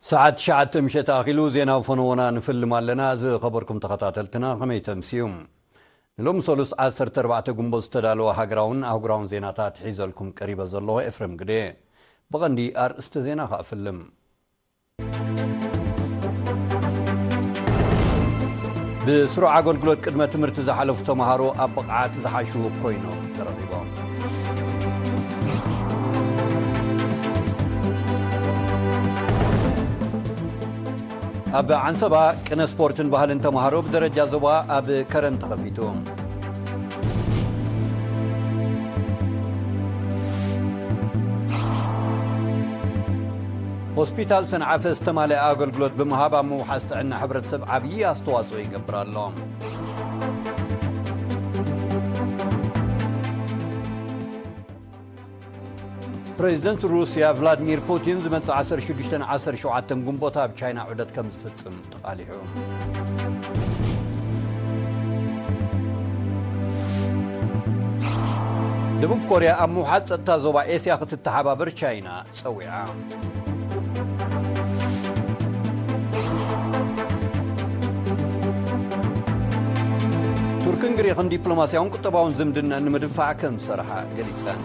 ሰዓት ትሽዓተ ምሸት ኣኺሉ ዜና ፈነወና ንፍልም ኣለና። ዝኸበርኩም ተኸታተልትና ከመይ ተምስዩ? ንሎም ሰሉስ ዓሰርተ ኣርባዕተ ግንቦት ዝተዳለወ ሃገራውን ኣህጉራውን ዜናታት ሒዘልኩም ቀሪበ ዘለኹ ኤፍሬም ግደ። ብቐንዲ ኣርእስቲ ዜና ከኣ ፍልም። ብስሩዕ ኣገልግሎት ቅድመ ትምህርቲ ዝሓለፉ ተምሃሮ ኣብ ብቕዓት ዝሓሹ ኮይኖም ተረኺቦም። ኣብ ዓንሰባ ቅነ ስፖርትን ባህልን ተምሃሮ ብደረጃ ዞባ ኣብ ከረን ተኸፊቱ። ሆስፒታል ሰንዓፈ ዝተማልአ ኣገልግሎት ብምሃብ ኣብ ምውሓስ ጥዕና ሕብረተሰብ ዓብዪ ኣስተዋፅኦ ይገብር ኣሎ። ፕሬዚደንት ሩስያ ቭላድሚር ፑቲን ዝመጽእ ዓሰርተ ሽዱሽተን ዓሰርተ ሸውዓተን ግንቦት ኣብ ቻይና ዑደት ከም ዝፍጽም ተቓሊሑ። ደቡብ ኮርያ ኣብ ምውሓስ ጸጥታ ዞባ ኤስያ ክትተሓባበር ቻይና ጸዊዓ። ቱርክን ግሪኽን ዲፕሎማስያውን ቁጠባውን ዝምድና ንምድንፋዕ ከም ዝሰርሓ ገሊጸን።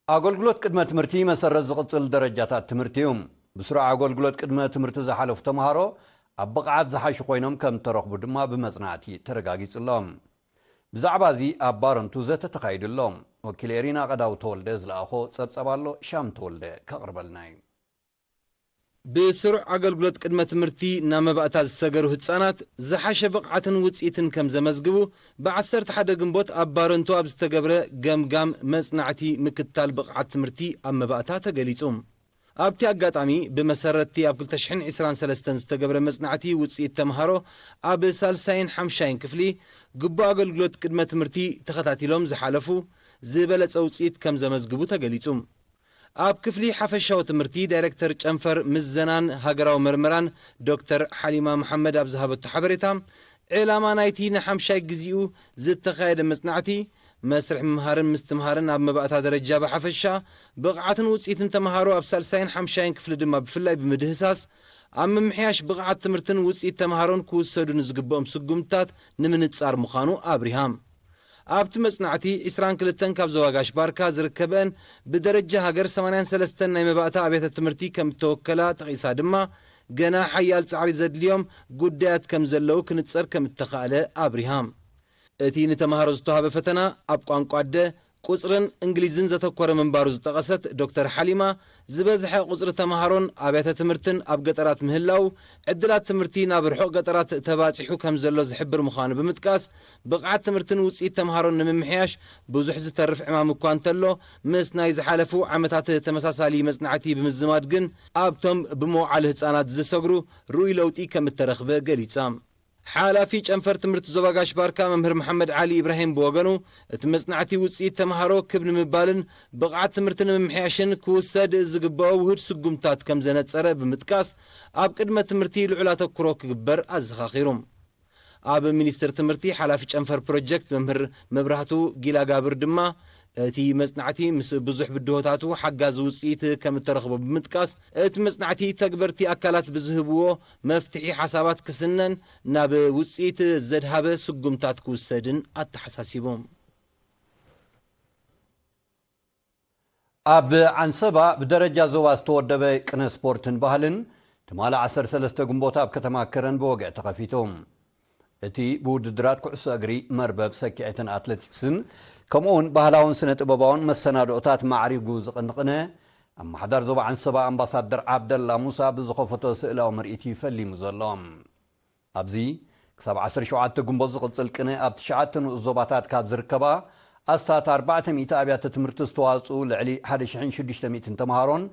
ኣገልግሎት ቅድመ ትምህርቲ መሰረት ዝቕጽል ደረጃታት ትምህርቲ እዩ። ብስሩዕ ኣገልግሎት ቅድመ ትምህርቲ ዝሓለፉ ተምሃሮ ኣብ ብቕዓት ዝሓሹ ኮይኖም ከም ተረኽቡ ድማ ብመጽናዕቲ ተረጋጊጹ ኣሎ። ብዛዕባ እዚ ኣብ ባረንቱ ዘተ ተኻይዱ ኣሎ። ወኪል ኤሪና ቀዳው ተወልደ ዝለኣኾ ጸብጸብ ኣሎ፣ ሻም ተወልደ ከቕርበልና እዩ። ብስሩዕ ኣገልግሎት ቅድመ ትምህርቲ ናብ መባእታ ዝሰገሩ ህጻናት ዝሓሸ ብቕዓትን ውጽኢትን ከም ዘመዝግቡ ብዓሰርተ ሓደ ግንቦት ኣብ ባረንቱ ኣብ ዝተገብረ ገምጋም መጽናዕቲ ምክትታል ብቕዓት ትምህርቲ ኣብ መባእታ ተገሊጹ። ኣብቲ ኣጋጣሚ ብመሰረትቲ ኣብ ክልተ ሽሕን ዕስራን ሰለስተን ዝተገብረ መጽናዕቲ ውጽኢት ተምሃሮ ኣብ ሳልሳይን ሓምሻይን ክፍሊ ግቡእ ኣገልግሎት ቅድመ ትምህርቲ ተኸታቲሎም ዝሓለፉ ዝበለጸ ውጽኢት ከም ዘመዝግቡ ተገሊጹ። ኣብ ክፍሊ ሓፈሻዊ ትምህርቲ ዳይሬክተር ጨንፈር ምዘናን ሃገራዊ መርመራን ዶክተር ሓሊማ መሓመድ ኣብ ዝሃበቶ ሓበሬታ፣ ዕላማ ናይቲ ንሓምሻይ ግዜኡ ዝተኻየደ መጽናዕቲ፣ መስርሕ ምምሃርን ምስትምሃርን ኣብ መባእታ ደረጃ ብሓፈሻ፣ ብቕዓትን ውጽኢትን ተምሃሮ ኣብ ሳልሳይን ሓምሻይን ክፍሊ ድማ ብፍላይ ብምድህሳስ፣ ኣብ ምምሕያሽ ብቕዓት ትምህርትን ውጽኢት ተምሃሮን ክውሰዱ ንዝግብኦም ስጉምትታት ንምንጻር ምዃኑ ኣብሪሃ። ኣብቲ መጽናዕቲ፣ ዕስራን ክልተን ካብ ዞባ ጋሽ ባርካ ዝርከበን ብደረጃ ሃገር ሰማንያን ሰለስተን ናይ መባእታ ኣብያተ ትምህርቲ ከም እተወከላ ጠቒሳ ድማ፣ ገና ሓያል ጻዕሪ ዘድልዮም ጉዳያት ከም ዘለዉ ክንጸር ከም እተኻእለ ኣብሪሃ። እቲ ንተምሃሮ ዝተዋህበ ፈተና ኣብ ቋንቋ ኣደ፣ ቁጽርን እንግሊዝን ዘተኮረ ምንባሩ ዝጠቐሰት ዶክተር ሓሊማ፣ ዝበዝሐ ቁጽሪ ተምሃሮን ኣብያተ ትምህርትን ኣብ ገጠራት ምህላው፣ ዕድላት ትምህርቲ ናብ ርሑቕ ገጠራት ተባጺሑ ከም ዘሎ ዝሕብር ምዃኑ ብምጥቃስ፣ ብቕዓት ትምህርትን ውጽኢት ተምሃሮን ንምምሕያሽ ብዙሕ ዝተርፍ ዕማም እኳ እንተሎ፣ ምስ ናይ ዝሓለፉ ዓመታት ተመሳሳሊ መጽናዕቲ ብምዝማድ ግን፣ ኣብቶም ብመውዓሊ ህጻናት ዝሰግሩ ርኡይ ለውጢ ከም እተረኽበ ገሊጻ። ሓላፊ ጨንፈር ትምህርቲ ዞባ ጋሽ ባርካ መምህር መሓመድ ዓሊ ኢብራሂም ብወገኑ፣ እቲ መጽናዕቲ ውጽኢት ተምሃሮ ክብ ንምባልን ብቕዓት ትምህርቲ ንምምሕያሽን ክውሰድ ዝግብኦ ውሁድ ስጉምታት ከም ዘነጸረ ብምጥቃስ፣ ኣብ ቅድመ ትምህርቲ ልዑል ኣተኩሮ ክግበር ኣዘኻኺሩ። ኣብ ሚኒስቴር ትምህርቲ ሓላፊ ጨንፈር ፕሮጀክት መምህር መብራህቱ ጊላጋብር ድማ፣ እቲ መጽናዕቲ ምስ ብዙሕ ብድሆታቱ ሓጋዚ ውጽኢት ከም እተረኽቦ ብምጥቃስ፣ እቲ መጽናዕቲ ተግበርቲ ኣካላት ብዝህብዎ መፍትሒ ሓሳባት ክስነን ናብ ውጽኢት ዘድሃበ ስጉምታት ክውሰድን ኣተሓሳሲቡ። ኣብ ዓንሰባ ብደረጃ ዞባ ዝተወደበ ቅነ ስፖርትን ባህልን ትማሊ ዓሰርተ ሰለስተ ግንቦት ኣብ ከተማ ከረን ብወግዒ ተኸፊቱ። እቲ ብውድድራት ኩዕሶ እግሪ፣ መርበብ፣ ሰኪዔትን ኣትሌቲክስን ከምኡውን ባህላውን ስነ ጥበባውን መሰናድኦታት ማዕሪጉ ዝቕንቕነ ኣመሓዳር ዞባ ዓንሰባ ኣምባሳደር ዓብደላ ሙሳ ብዝኸፈቶ ስእላዊ ምርኢት እዩ ፈሊሙ ዘሎ። ኣብዚ ክሳብ ዓሰርተ ሸውዓተ ግንቦት ዝቕጽል ቅነ ኣብ ትሽዓተ ንኡስ ዞባታት ካብ ዝርከባ ኣስታት ኣርባዕተ ሚእቲ ኣብያተ ትምህርቲ ዝተዋጽኡ ልዕሊ ሓደ ሽሕን ሽዱሽተ ሚእትን ተምሃሮን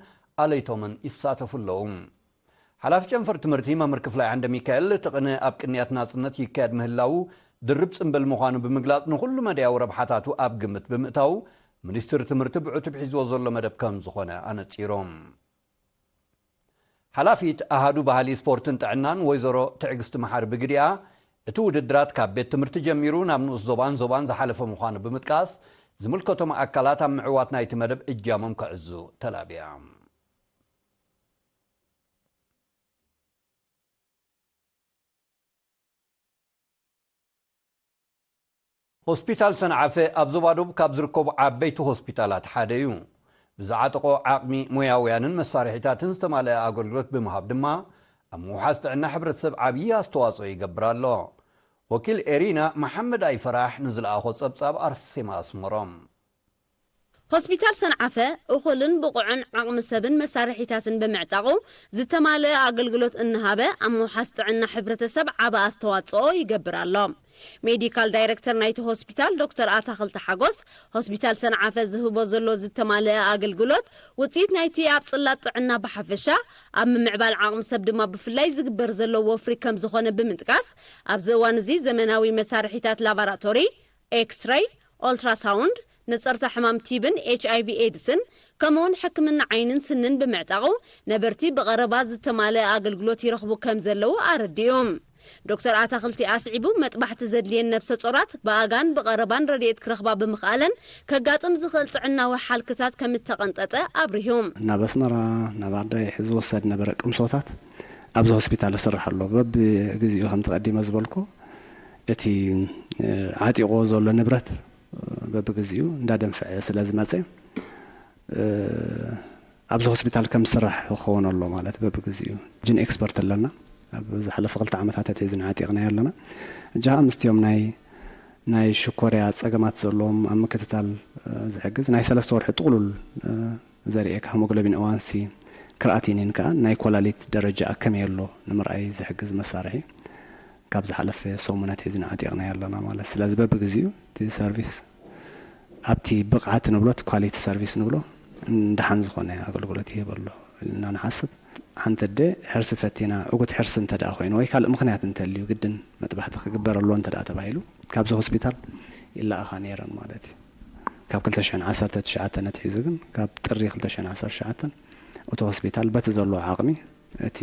ኣለይቶምን ይሳተፉ ኣለዉ። ሓላፊ ጨንፈር ትምህርቲ መምህር ክፍላይ ዓንደ ሚካኤል፣ እቲ ቅነ ኣብ ቅንያት ናጽነት ይካየድ ምህላዉ ድርብ ጽምብል ምዃኑ ብምግላጽ፣ ንኹሉ መዳያዊ ረብሓታቱ ኣብ ግምት ብምእታው፣ ሚኒስትሪ ትምህርቲ ብዕቱብ ሒዝዎ ዘሎ መደብ ከም ዝኾነ ኣነጺሮም። ሓላፊት ኣሃዱ ባህሊ ስፖርትን ጥዕናን ወይዘሮ ትዕግስቲ መሓሪ ብግዲኣ፣ እቲ ውድድራት ካብ ቤት ትምህርቲ ጀሚሩ ናብ ንኡስ ዞባን ዞባን ዝሓለፈ ምዃኑ ብምጥቃስ፣ ዝምልከቶም ኣካላት ኣብ ምዕዋት ናይቲ መደብ እጃሞም ከዕዙ ተላብያ። ሆስፒታል ሰንዓፈ ኣብ ዞባ ዶብ ካብ ዝርከቡ ዓበይቲ ሆስፒታላት ሓደ እዩ። ብዝዓጠቖ ዓቕሚ ሞያውያንን መሳርሒታትን ዝተማልአ ኣገልግሎት ብምሃብ ድማ ኣብ ምውሓስ ጥዕና ሕብረተሰብ ዓብዪ ኣስተዋፅኦ ይገብር ኣሎ። ወኪል ኤሪና መሓመድ ኣይፈራሕ ንዝለኣኾ ጸብጻብ ኣርሴማ ኣስመሮም። ሆስፒታል ሰንዓፈ እኹልን ብቑዕን ዓቕሚ ሰብን መሳርሒታትን ብምዕጣቑ ዝተማልአ ኣገልግሎት እናሃበ ኣብ ምውሓስ ጥዕና ሕብረተሰብ ዓቢ ኣስተዋፅኦ ይገብር ኣሎ። ሜዲካል ዳይረክተር ናይቲ ሆስፒታል ዶክተር ኣታኽልቲ ሓጎስ፣ ሆስፒታል ሰንዓፈ ዝህቦ ዘሎ ዝተማልአ ኣገልግሎት ውፅኢት ናይቲ ኣብ ፅላት ጥዕና ብሓፈሻ፣ ኣብ ምምዕባል ዓቕሚ ሰብ ድማ ብፍላይ ዝግበር ዘሎ ወፍሪ ከም ዝኾነ ብምጥቃስ፣ ኣብዚ እዋን እዚ ዘመናዊ መሳርሒታት ላባራቶሪ፣ ኤክስሬይ፣ ኦልትራሳውንድ፣ ነፀርታ ሕማም ቲብን ኤች ኣይ ቪ ኤድስን ከምኡውን ሕክምና ዓይንን ስንን ብምዕጣቑ ነበርቲ ብቐረባ ዝተማልአ ኣገልግሎት ይረኽቡ ከም ዘለዉ ኣረዲኡ። ዶክተር ኣታኽልቲ ኣስዒቡ፣ መጥባሕቲ ዘድልየን ነብሰ ጾራት ብኣጋን ብቐረባን ረድኤት ክረኽባ ብምኽኣለን ከጋጥም ዝኽእል ጥዕናዊ ሓልክታት ከም እተቐንጠጠ ኣብሪሁ። ናብ ኣስመራ፣ ናብ ኣዳይሕ ዝወሰድ ነበረ ቅምሶታት ኣብዚ ሆስፒታል ይስራሕ ኣሎ። በብግዚኡ ከምቲ ቀዲመ ዝበልኩ እቲ ዓጢቑ ዘሎ ንብረት በብግዚኡ እንዳደንፍዐ ስለ ዝመፀ ኣብዚ ሆስፒታል ከም ዝስራሕ ክኸውን ኣሎ ማለት በብግዚኡ ጅን ኤክስፐርት ኣለና። ኣብ ዝሓለፈ ክልተ ዓመታት ኣትሒዝና ዓጢቕናዮ ኣለና። እጃ ምስቲኦም ናይ ናይ ሽኮርያ ፀገማት ዘለዎም ኣብ ምክትታል ዝሕግዝ ናይ ሰለስተ ወርሒ ጥቕሉል ዘርእየካ ሄሞግሎቢን ኦዋንሲ ክርኣቲኒን ከዓ ናይ ኮላሊት ደረጃ ከመይ ኣሎ ንምርኣይ ዝሕግዝ መሳርሒ ካብ ዝሓለፈ ሰሙን ኣትሒዝና ዓጢቕናዮ ኣለና ማለት። ስለዚ በብግዚኡ እቲ ሰርቪስ ኣብቲ ብቕዓት ንብሎ እቲ ኳሊቲ ሰርቪስ ንብሎ እንደሓን ዝኾነ ኣገልግሎት ይህብ ኣሎ ኢልና ንሓስብ። ሓንቲ ኣደ ሕርሲ ፈቲና ዕጉት ሕርሲ እንተ ደኣ ኮይኑ ወይ ካልእ ምኽንያት እንተልዩ ግድን መጥባሕቲ ክግበረሉ እንተ ደኣ ተባሂሉ ካብዚ ሆስፒታል ይለኣኻ ነይረን ማለት እዩ። ካብ ክልተ ሽሕን ዓሰርተ ትሽዓተን ኣትሒዙ ግን ካብ ጥሪ ክልተ ሽሕን ዓሰርተ ትሽዓተን እቲ ሆስፒታል በቲ ዘለዎ ዓቕሚ እቲ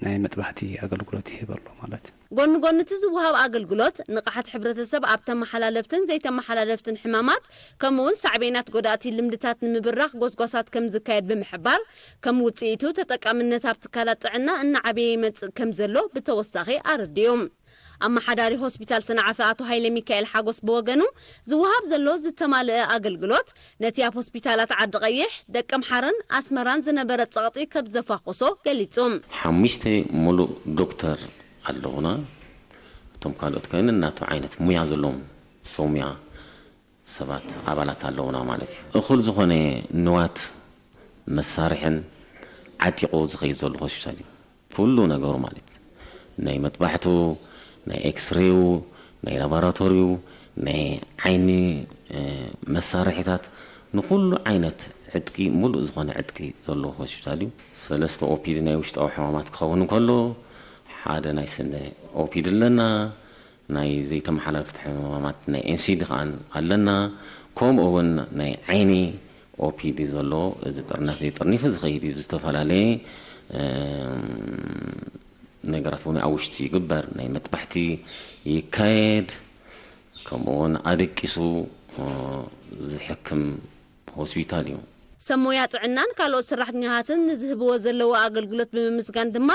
ናይ መጥባሕቲ ኣገልግሎት ይህብ ኣሎ ማለት እዩ። ጎኒ ጎኒ እቲ ዝወሃብ ኣገልግሎት፣ ንቕሓት ሕብረተሰብ ኣብ ተመሓላለፍትን ዘይተመሓላለፍትን ሕማማት ከምኡውን ሳዕቤናት ጎዳእቲ ልምድታት ንምብራኽ ጎስጓሳት ከም ዝካየድ ብምሕባር፣ ከም ውፅኢቱ ተጠቃምነት ኣብ ትካላት ጥዕና እናዓበየ ይመፅእ ከም ዘሎ ብተወሳኺ ኣረዲኡ። ኣመሓዳሪ ሆስፒታል ሰንዓፈ ኣቶ ሃይለ ሚካኤል ሓጎስ ብወገኑ፣ ዝወሃብ ዘሎ ዝተማልአ ኣገልግሎት ነቲ ኣብ ሆስፒታላት ዓዲ ቀይሕ፣ ደቀምሓረን ኣስመራን ዝነበረ ፀቕጢ ከም ዘፋኾሶ ገሊፁ። ሓሙሽተ ሙሉእ ዶክተር ኣለዉና። እቶም ካልኦት ከይኑ እናቱ ዓይነት ሙያ ዘለዎም ሰብ ሙያ ሰባት ኣባላት ኣለዉና ማለት እዩ። እኹል ዝኾነ ንዋት መሳርሕን ዓጢቑ ዝኸይድ ዘሎ ሆስፒታል እዩ። ኩሉ ነገሩ ማለት ናይ መጥባሕቱ፣ ናይ ኤክስሬው፣ ናይ ላቦራቶሪው፣ ናይ ዓይኒ መሳርሒታት ንኩሉ ዓይነት ዕጥቂ ሙሉእ ዝኾነ ዕጥቂ ዘለዎ ሆስፒታል እዩ። ሰለስተ ኦፒዲ ናይ ውሽጣዊ ሕማማት ክኸውን እንከሎ ሓደ ናይ ስነ ኦፒዲ ኣለና። ናይ ዘይተመሓላለፍቲ ሕማማት ናይ ኤንሲዲ ከዓ ኣለና። ከምኡ እውን ናይ ዓይኒ ኦፒዲ ዘሎ እዚ ጥርናፊ ጥርኒፉ ዝኸይድ እዩ። ዝተፈላለየ ነገራት እውን ኣብ ውሽጢ ይግበር። ናይ መጥባሕቲ ይካየድ፣ ከምኡ እውን ኣደቂሱ ዝሕክም ሆስፒታል እዩ። ሰብ ሞያ ጥዕናን ካልኦት ሰራሕተኛታትን ንዝህብዎ ዘለዎ ኣገልግሎት ብምምስጋን ድማ፣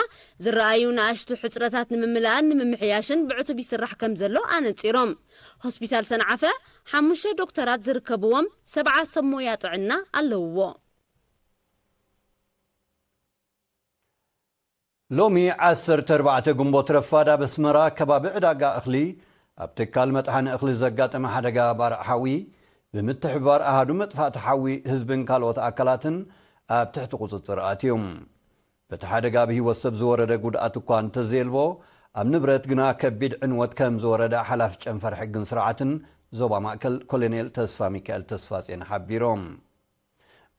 ዝረኣዩ ንኣሽቱ ሕፅረታት ንምምላእን ንምምሕያሽን ብዕቱብ ይስራሕ ከም ዘሎ ኣነፂሮም። ሆስፒታል ሰንዓፈ ሓሙሽተ ዶክተራት ዝርከብዎም ሰብዓ ሰብ ሞያ ጥዕና ኣለውዎ። ሎሚ ዓሰርተ ኣርባዕተ ግንቦት ረፋድ ኣብ ኣስመራ ከባቢ ዕዳጋ እኽሊ ኣብ ትካል መጥሓኒ እኽሊ ዘጋጠመ ሓደጋ ባርዕ ሓዊ ብምትሕብባር ኣሃዱ መጥፋእቲ ሓዊ ህዝብን ካልኦት ኣካላትን ኣብ ትሕቲ ቁፅፅር ኣትዮም። በቲ ሓደጋ ኣብ ህይወት ሰብ ዝወረደ ጉድኣት እኳ እንተዘየልቦ ኣብ ንብረት ግና ከቢድ ዕንወት ከም ዝወረደ ሓላፊ ጨንፈር ሕግን ስርዓትን ዞባ ማእከል ኮሎኔል ተስፋ ሚካኤል ተስፋጼን ሓቢሮም።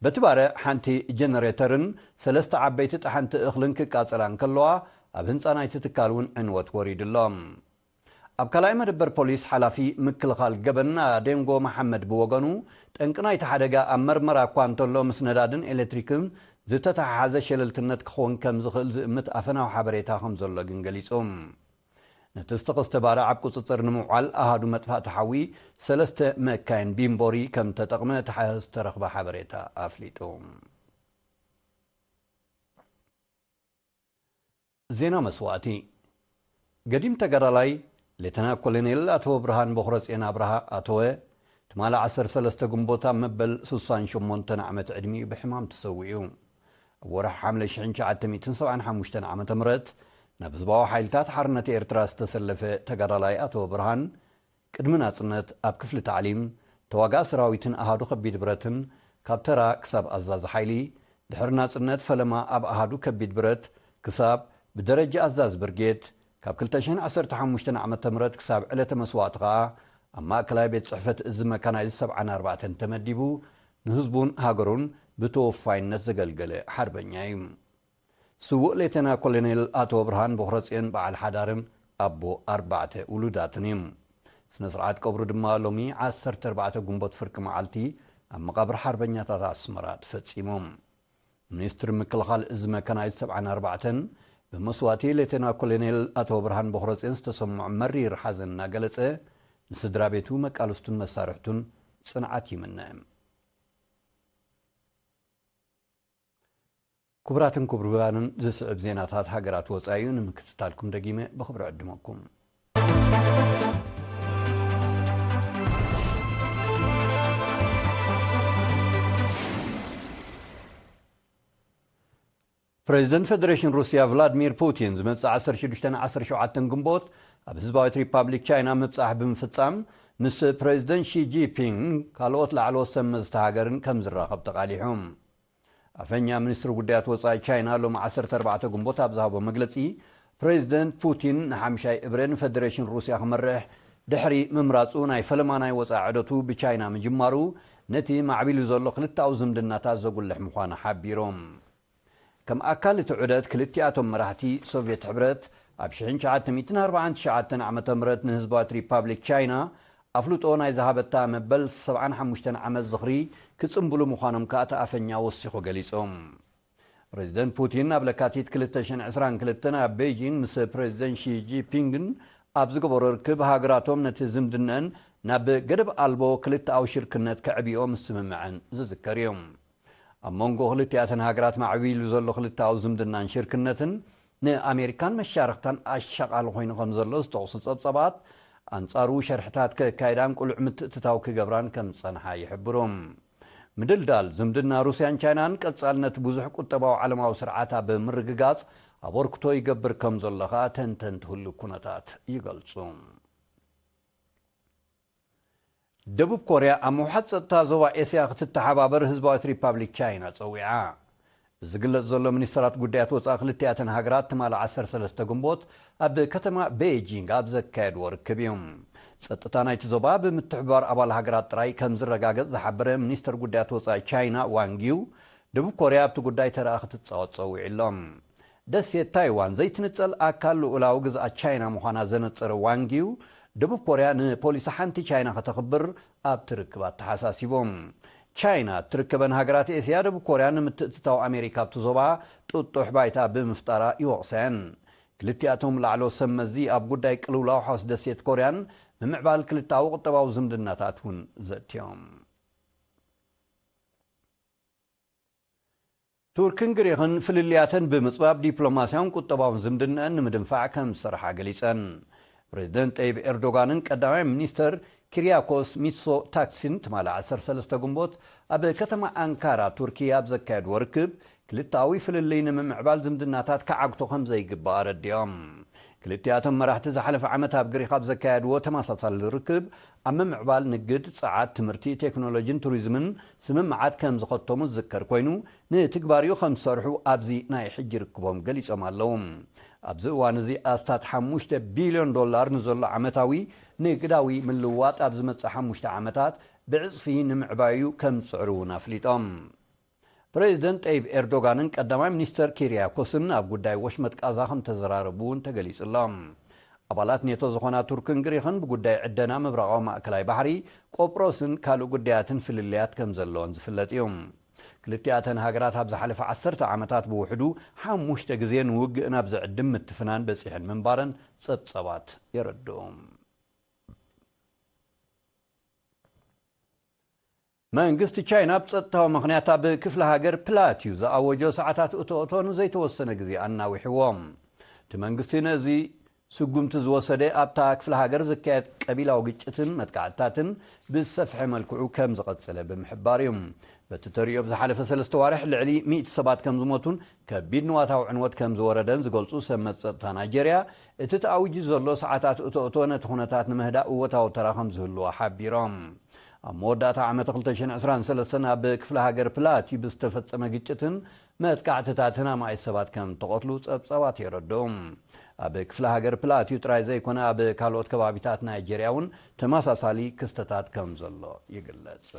በቲ ባርዕ ሓንቲ ጀነሬተርን ሰለስተ ዓበይቲ ጠሓንቲ እኽልን ክቃጸላ እንከለዋ ኣብ ህንጻ ናይቲ ትካል እውን ዕንወት ወሪዱ ኣሎ። ኣብ ካልኣይ መደበር ፖሊስ ሓላፊ ምክልኻል ገበን ኣደንጎ መሓመድ ብወገኑ ጠንቂ ናይቲ ሓደጋ ኣብ መርመራ እኳ እንተሎ ምስ ነዳድን ኤሌክትሪክን ዝተተሓሓዘ ሸለልትነት ክኸውን ከም ዝኽእል ዝእምት ኣፈናዊ ሓበሬታ ከም ዘሎ ግን ገሊጹ። ነቲ ዝተኸስተ ባርዕ ኣብ ቁጽጽር ንምውዓል ኣሃዱ መጥፋእቲ ሓዊ ሰለስተ መካይን ቢምቦሪ ከም ተጠቕመ እቲ ዝተረኽበ ሓበሬታ ኣፍሊጡ። ዜና መስዋእቲ። ገዲም ተጋዳላይ ሌተና ኮሎኔል ኣቶ ብርሃን ቦኽረጽዮን ኣብርሃ ኣተወ፣ ትማሊ ዓሰርተ ሰለስተ ግንቦት ኣብ መበል ስሳን ሸሞንተን ዓመት ዕድሚኡ ብሕማም ተሰዊኡ። ኣብ ወርሒ ሓምለ ሽሕን ትሽዓተ ሚእትን ሰብዓን ሓሙሽተን ዓመተ ምህረት ናብ ህዝባዊ ሓይልታት ሓርነት ኤርትራ ዝተሰለፈ ተጋዳላይ ኣቶ ብርሃን፣ ቅድሚ ናጽነት ኣብ ክፍሊ ታዕሊም፣ ተዋጋእ ሰራዊትን ኣሃዱ ከቢድ ብረትን፣ ካብ ተራ ክሳብ ኣዛዚ ሓይሊ፣ ድሕሪ ናጽነት ፈለማ ኣብ ኣሃዱ ከቢድ ብረት ክሳብ ብደረጃ ኣዛዚ ብርጌድ፣ ካብ ክልተ ሽሕን ዓሰርተ ሓሙሽተን ዓመተ ምህረት ክሳብ ዕለተ መስዋእቲ ከኣ ኣብ ማእከላይ ቤት ጽሕፈት እዚ መካናይዝ ሰብዓን ኣርባዕተን ተመዲቡ ንህዝቡን ሃገሩን ብተወፋይነት ዘገልገለ ሓርበኛ እዩ። ስዉእ ሌተና ኮሎኔል ኣቶ ብርሃን ቦኽረጽዮን በዓል ሓዳርን ኣቦ ኣርባዕተ ውሉዳትን እዩ። ስነ ስርዓት ቀብሩ ድማ ሎሚ ዓሰርተ ኣርባዕተ ግንቦት ፍርቂ መዓልቲ ኣብ መቓብር ሓርበኛታት ኣስመራ ተፈጺሙ። ሚኒስትሪ ምክልኻል እዚ መካናይዝ ሰብዓን ኣርባዕተን ብመስዋእቲ ሌተና ኮሎኔል ኣቶ ብርሃን ቦኽረጽዮን ዝተሰምዖ መሪር ሓዘን እናገለጸ፣ ንስድራ ቤቱ፣ መቃልስቱን መሳርሕቱን ጽንዓት ይምነ። ክቡራትን ክቡራንን፣ ዝስዕብ ዜናታት ሃገራት ወጻኢ እዩ። ንምክትታልኩም ደጊመ ብኽብሪ ዕድመኩም። ፕሬዚደንት ፌደሬሽን ሩስያ ቭላድሚር ፑቲን ዝመጽእ ዓሰርተ ሽዱሽተን ዓሰርተ ሸውዓተን ግንቦት ኣብ ህዝባዊት ሪፓብሊክ ቻይና ምብጻሕ ብምፍጻም፣ ምስ ፕሬዚደንት ሺ ጂንፒንግ ካልኦት ላዕለዎት ሰብ መዝቲ ሃገርን ከም ዝራኸብ ተቓሊሑ። ኣፈኛ ሚኒስትሪ ጉዳያት ወጻኢ ቻይና ሎሚ ዓሰርተ ኣርባዕተ ግንቦት ኣብ ዝሃቦ መግለጺ፣ ፕሬዚደንት ፑቲን ንሓምሻይ እብረ ንፌደሬሽን ሩስያ ክመርሕ ድሕሪ ምምራጹ፣ ናይ ፈለማ ናይ ወጻኢ ዑደቱ ብቻይና ምጅማሩ፣ ነቲ ማዕቢሉ ዘሎ ክልተኣዊ ዝምድናታት ዘጉልሕ ምዃኑ ሓቢሮም። ከም ኣካል እቲ ዑደት፣ ክልቲኣቶም መራሕቲ፣ ሶቭየት ሕብረት ኣብ ሽሕን ትሽዓተ ሚእትን ኣርባዓን ትሽዓተን ዓመተ ምህረት ንህዝባዊት ሪፓብሊክ ቻይና ኣፍልጦ ናይ ዝሃበታ መበል ሰብዓን ሓሙሽተን ዓመት ዝኽሪ ክጽንብሉ ምዃኖም ከኣ እቲ ኣፈኛ ወሲኹ ገሊጹ። ፕሬዚደንት ፑቲን ኣብ ለካቲት ክልተ ሽሕን ዕስራን ክልተን ኣብ ቤይጂንግ ምስ ፕሬዚደንት ሺ ጂንፒንግን ኣብ ዝገበሮ ርክብ፣ ሃገራቶም ነቲ ዝምድነን ናብ ገደብ ኣልቦ ክልተኣዊ ሽርክነት ከዕብዮ ምስምምዐን ዝዝከር እዩ። ኣብ መንጎ ክልቲኣተን ሃገራት ማዕቢሉ ዘሎ ክልተኣዊ ዝምድናን ሽርክነትን ንኣሜሪካን መሻርኽታን ኣሻቓሊ ኮይኑ ከም ዘሎ ዝጠቕሱ ጸብጻባት፣ ኣንጻሩ ሸርሕታት ከካይዳን ቅሉዕ ምትእትታው ክገብራን ከም ዝጸንሓ ይሕብሩ። ምድልዳል ዝምድና ሩስያን ቻይናን ቀጻልነት ብዙሕ ቁጠባዊ ዓለማዊ ስርዓት ኣብ ምርግጋጽ ኣበርክቶ ይገብር ከም ዘሎ ከኣ ተንተንቲ ህሉው ኩነታት ይገልጹ። ደቡብ ኮርያ ኣብ ምውሓድ ጸጥታ ዞባ ኤስያ ክትተሓባበር ህዝባዊት ሪፓብሊክ ቻይና ጸዊዓ። እዚ ዝግለጽ ዘሎ፣ ሚኒስተራት ጉዳያት ወጻኢ ክልቲኣተን ሃገራት ትማሊ ዓሰርተ ሰለስተ ግንቦት ኣብ ከተማ ቤጂንግ ኣብ ዘካየድዎ ርክብ እዩ። ጸጥታ ናይቲ ዞባ ብምትሕብባር ኣባል ሃገራት ጥራይ ከም ዝረጋገጽ ዝሓበረ ሚኒስተር ጉዳያት ወጻኢ ቻይና ዋንጊው፣ ደቡብ ኮርያ ኣብቲ ጉዳይ ተራ ክትጻወት ጸዊዑ ኣሎ። ደሴት ታይዋን ዘይትንጸል ኣካል ልኡላዊ ግዝኣት ቻይና ምዃና ዘነጸረ ዋንጊው፣ ደቡብ ኮርያ ንፖሊሲ ሓንቲ ቻይና ከተኽብር ኣብቲ ርክብ ኣተሓሳሲቡ። ቻይና እትርከበን ሃገራት ኤስያ፣ ደቡብ ኮርያ ንምትእትታው ኣሜሪካ ኣብቲ ዞባ ጥጡሕ ባይታ ብምፍጣራ ይወቕሰን። ክልቲኣቶም ላዕለዎት ሰብ መዚ ኣብ ጉዳይ ቅልውላው ሓውስ ደሴት ኮርያን ምምዕባል ክልተኣዊ ቁጠባዊ ዝምድናታት እውን ዘእትዮም። ቱርክን ግሪኽን ፍልልያተን ብምጽባብ ዲፕሎማስያውን ቁጠባውን ዝምድነአን ንምድንፋዕ ከም ዝሰርሓ ገሊጸን። ፕሬዚደንት ጠይብ ኤርዶጋንን ቀዳማይ ሚኒስተር ኪርያኮስ ሚትሶታክሲን ትማሊ ዓሰርተ ሰለስተ ግንቦት ኣብ ከተማ ኣንካራ ቱርኪ ኣብ ዘካየድዎ ርክብ፣ ክልተኣዊ ፍልልይ ንምምዕባል ዝምድናታት ክዓግቶ ከም ዘይግባእ ኣረዲኦም። ክልቲኣቶም መራሕቲ ዝሓለፈ ዓመት ኣብ ግሪኽ ኣብ ዘካየድዎ ተመሳሳሊ ርክብ፣ ኣብ ምምዕባል ንግድ፣ ጸዓት፣ ትምህርቲ፣ ቴክኖሎጂን ቱሪዝምን ስምምዓት ከም ዝኸተሙ ዝዝከር ኮይኑ፣ ንትግባሪኡ ከም ዝሰርሑ ኣብዚ ናይ ሕጂ ርክቦም ገሊጾም ኣለዉ። ኣብዚ እዋን እዚ ኣስታት ሓሙሽተ ቢልዮን ዶላር ንዘሎ ዓመታዊ ንግዳዊ ምልውዋጥ ኣብ ዝመጽእ ሓሙሽተ ዓመታት ብዕጽፊ ንምዕባዩ ከም ዝጽዕሩ እውን ኣፍሊጦም። ፕሬዚደንት ጠይብ ኤርዶጋንን ቀዳማይ ሚኒስተር ኪርያኮስን ኣብ ጉዳይ ወሽመጥ ቃዛ ከም ተዘራረቡ እውን ተገሊጹ ኣሎ። ኣባላት ኔቶ ዝኾና ቱርክን ግሪኽን ብጉዳይ ዕደና ምብራቓዊ ማእከላይ ባሕሪ፣ ቆጵሮስን ካልእ ጉዳያትን ፍልልያት ከም ዘለወን ዝፍለጥ እዩ። ክልቲኣተን ሃገራት ኣብ ዝሓለፈ ዓሰርተ ዓመታት ብውሕዱ ሓሙሽተ ግዜ ንውግእ ናብ ዝዕድም ምትፍናን በጺሐን ምንባረን ጸብጸባት የረድኡ። መንግስቲ ቻይና ብጸጥታዊ ምኽንያት ኣብ ክፍለ ሃገር ፕላትዩ ዝኣወጆ ሰዓታት እቶእቶ ንዘይተወሰነ ግዜ ኣናዊሕዎ። እቲ መንግስቲ ነዚ ስጉምቲ ዝወሰደ ኣብታ ክፍለ ሃገር ዝካየድ ቀቢላዊ ግጭትን መጥቃዕትታትን ብዝሰፍሐ መልክዑ ከም ዝቐጸለ ብምሕባር እዩ። በቲ ተርእዮ ብዝሓለፈ ሰለስተ ዋርሕ ልዕሊ ሚእቲ ሰባት ከም ዝሞቱን ከቢድ ንዋታዊ ዕንወት ከም ዝወረደን ዝገልጹ ሰብ መጸጥታ ናይጀርያ፣ እቲ ተኣዊጁ ዘሎ ሰዓታት እቶእቶ ነቲ ኩነታት ንምህዳእ እወታዊ ተራ ከም ዝህልዎ ሓቢሮም። ኣብ መወዳእታ ዓመት ክልተ ሽሕን ዕስራን ሰለስተን ኣብ ክፍለ ሃገር ፕላትዩ ብዝተፈጸመ ግጭትን መጥቃዕትታትን ኣማኢት ሰባት ከም ተቐትሉ ጸብጻባት የረድኡ። ኣብ ክፍለ ሃገር ፕላትዩ ጥራይ ዘይኮነ ኣብ ካልኦት ከባቢታት ናይጀርያ እውን ተመሳሳሊ ክስተታት ከም ዘሎ ይግለጽ።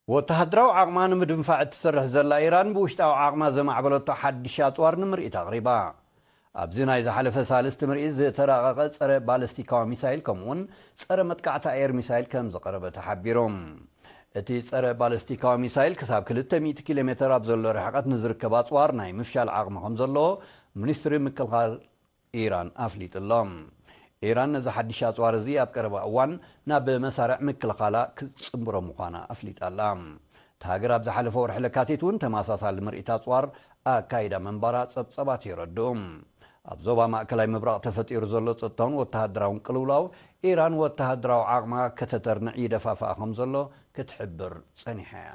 ወተሃደራዊ ዓቕማ ንምድንፋዕ እትሰርሕ ዘላ ኢራን ብውሽጣዊ ዓቕማ ዘማዕበለቶ ሓድሽ ኣጽዋር ንምርኢት ኣቕሪባ። ኣብዚ ናይ ዝሓለፈ ሳልስቲ ምርኢት ዝተራቐቐ ጸረ ባለስቲካዊ ሚሳይል ከምኡውን ጸረ መጥቃዕቲ ኣየር ሚሳይል ከም ዝቐረበ ተሓቢሩ። እቲ ጸረ ባለስቲካዊ ሚሳይል ክሳብ ክልተ ሚእቲ ኪሎ ሜተር ኣብ ዘሎ ርሕቐት ንዝርከብ ኣጽዋር ናይ ምፍሻል ዓቕሚ ከም ዘለዎ ሚኒስትሪ ምክልኻል ኢራን ኣፍሊጡ ኣሎ። ኢራን ነዚ ሓድሽ ኣጽዋር እዚ ኣብ ቀረባ እዋን ናብ መሳርዕ ምክልኻላ ክትጽንብሮ ምዃና ኣፍሊጣ ኣላ። እታ ሃገር ኣብ ዝሓለፈ ወርሒ ለካቲት እውን ተመሳሳሊ ምርኢት ኣጽዋር ኣካይዳ ምንባራ ጸብጸባት የረድኡ። ኣብ ዞባ ማእከላይ ምብራቕ ተፈጢሩ ዘሎ ጸጥታውን ወተሃደራውን ቅልውላው፣ ኢራን ወተሃደራዊ ዓቕማ ከተተርንዕ ይደፋፍኣ ከም ዘሎ ክትሕብር ጸኒሓ እያ።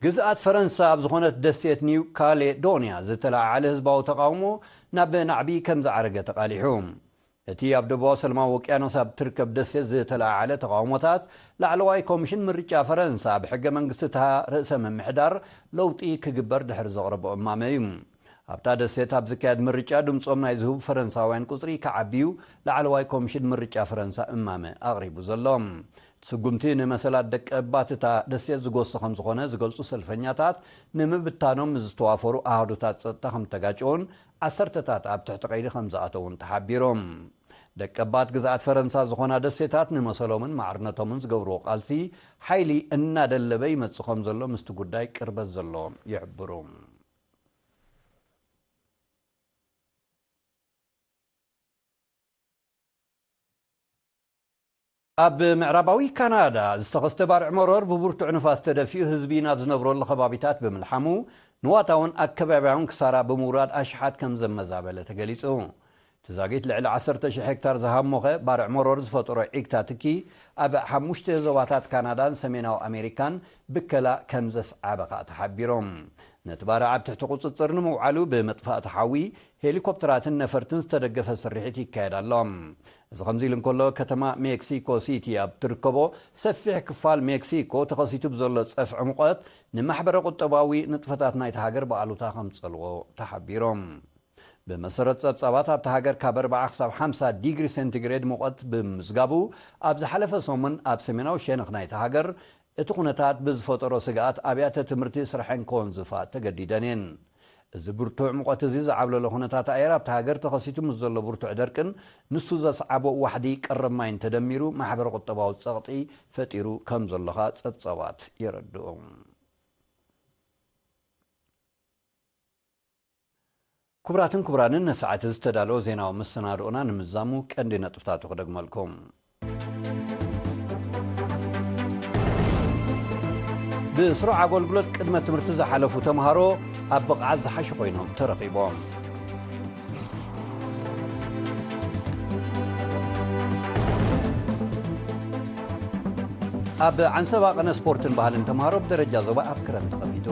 ግዝኣት ፈረንሳ ኣብ ዝኾነት ደሴት ኒው ካሌዶንያ ዝተለዓዓለ ህዝባዊ ተቓውሞ ናብ ናዕቢ ከም ዝዓረገ ተቓሊሑ። እቲ ኣብ ደቡባዊ ሰላማዊ ውቅያኖስ ኣብ ትርከብ ደሴት ዝተለዓዓለ ተቓውሞታት፣ ላዕለዋይ ኮሚሽን ምርጫ ፈረንሳ ኣብ ሕገ መንግስቲ እታ ርእሰ ምምሕዳር ለውጢ ክግበር ድሕሪ ዘቕረቦ እማመ እዩ። ኣብታ ደሴት ኣብ ዝካየድ ምርጫ ድምጾም ናይ ዝህቡ ፈረንሳውያን ቁጽሪ ክዓብዩ ላዕለዋይ ኮሚሽን ምርጫ ፈረንሳ እማመ ኣቕሪቡ ዘሎ። እቲ ስጉምቲ ንመሰላት ደቂ እባት እታ ደሴት ዝጎሲ ከም ዝኾነ ዝገልጹ ሰልፈኛታት፣ ንምብታኖም ምስ ዝተዋፈሩ ኣሃዱታት ጸጥታ ከም ተጋጨውን ዓሰርተታት ኣብ ትሕቲ ቀይዲ ከም ዝኣተውን ተሓቢሮም። ደቂ እባት ግዝኣት ፈረንሳ ዝኾና ደሴታት ንመሰሎምን ማዕርነቶምን ዝገብርዎ ቃልሲ ሓይሊ እናደለበ ይመጽእ ከም ዘሎ ምስቲ ጉዳይ ቅርበት ዘለዎም ይሕብሩ። ኣብ ምዕራባዊ ካናዳ ዝተኸስተ ባርዕ መሮር ብብርቱዕ ንፋስ ተደፊኡ ህዝቢ ናብ ዝነብረሉ ከባቢታት ብምልሓሙ ንዋታውን ኣከባቢያውን ክሳራ ብምውራድ ኣሽሓት ከም ዘመዛበለ ተገሊጹ። እቲ ዛጊት ልዕሊ ዓሰርተ ሺሕ ሄክታር ዝሃሞኸ ባርዕ መሮር ዝፈጠሮ ዒግታ ትኪ ኣብ ሓሙሽተ ዞባታት ካናዳን ሰሜናዊ ኣሜሪካን ብከላ ከም ዘስዓበ ከኣ ተሓቢሮም። ነቲ ባርዕ ኣብ ትሕቲ ቁጽጽር ንምውዓሉ ብመጥፋእቲ ሓዊ ሄሊኮፕተራትን ነፈርትን ዝተደገፈ ስርሒት ይካየድ ኣሎ። እዚ ከምዚ ኢሉ እንከሎ፣ ከተማ ሜክሲኮ ሲቲ ኣብ ትርከቦ ሰፊሕ ክፋል ሜክሲኮ ተኸሲቱ ብዘሎ ጸፍዒ ሙቐት ንማሕበረ ቁጠባዊ ንጥፈታት ናይቲ ሃገር ብኣሉታ ከምጸልዎ ተሓቢሮም። ብመሰረት ጸብጻባት ኣብቲ ሃገር ካብ ኣርብዓ ክሳብ ሓምሳ ዲግሪ ሴንቲግሬድ ሙቐት ብምምዝጋቡ፣ ኣብ ዝሓለፈ ሰሙን ኣብ ሰሜናዊ ሸነኽ ናይቲ ሃገር እቲ ኩነታት ብዝፈጠሮ ስግኣት ኣብያተ ትምህርቲ ስርሐን ከወንዝፋ ተገዲደን እየን። እዚ ብርቱዕ ሙቐት እዚ ዝዓብለሎ ኩነታት ኣየር ኣብቲ ሃገር ተኸሲቱ ምስ ዘሎ ብርቱዕ ደርቅን ንሱ ዘስዓቦ ዋሕዲ ቀረብ ማይን ተደሚሩ ማሕበረ ቁጠባዊ ጸቕጢ ፈጢሩ ከም ዘሎ ኸኣ ጸብጻባት የረድኡ። ክቡራትን ክቡራንን፣ ንሰዓት ዝተዳለወ ዜናዊ መሰናድኦና ንምዛሙ ቀንዲ ነጥብታቱ ክደግመልኩም። ብስሩዕ ኣገልግሎት ቅድመ ትምህርቲ ዝሓለፉ ተምሃሮ ኣብ ብቕዓት ዝሓሹ ኮይኖም ተረኺቦም። ኣብ ዓንሰባ ቅነ ስፖርትን ባህልን ተምሃሮ ብደረጃ ዞባ ኣብ ክረምቲ ከፊቱ።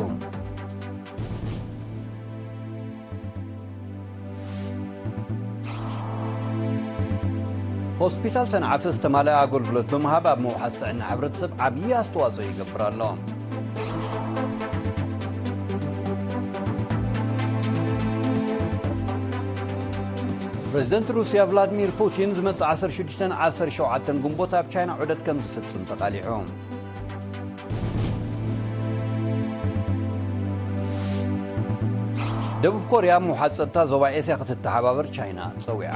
ሆስፒታል ሰንዓፈ ዝተማልአ ኣገልግሎት ብምሃብ ኣብ ምውሓስ ጥዕና ሕብረተሰብ ዓብዪ ኣስተዋፅኦ ይገብር ኣሎ። ፕሬዚደንት ሩስያ ቭላድሚር ፑቲን ዝመጽእ ዓሰርተ ሽዱሽተን ዓሰርተ ሸውዓተን ግንቦት ኣብ ቻይና ዑደት ከም ዝፍጽም ተቓሊዑ። ደቡብ ኮርያ ምውሓጥ ጸጥታ ዞባ ኤስያ ክትተሓባበር ቻይና ጸዊዓ።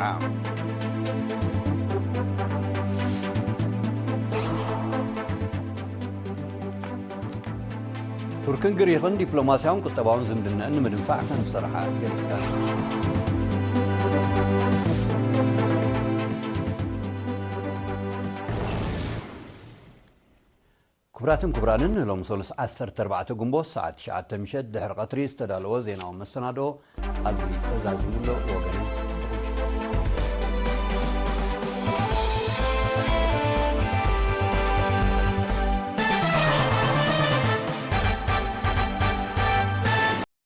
ቱርክን ግሪኽን ዲፕሎማስያውን ቁጠባውን ዝምድነአን ንምድንፋዕ ከም ዝሰርሓ ገሊጸን። ክቡራትን ክቡራንን፣ ሎም ሰሉስ ዓሰርተ ኣርባዕተ ግንቦት ሰዓት ትሽዓተ ምሸት ድሕሪ ቀትሪ ዝተዳለወ ዜናዊ መሰናዶ ኣብዚ ተዛዚሙ ኣሎ። ወገን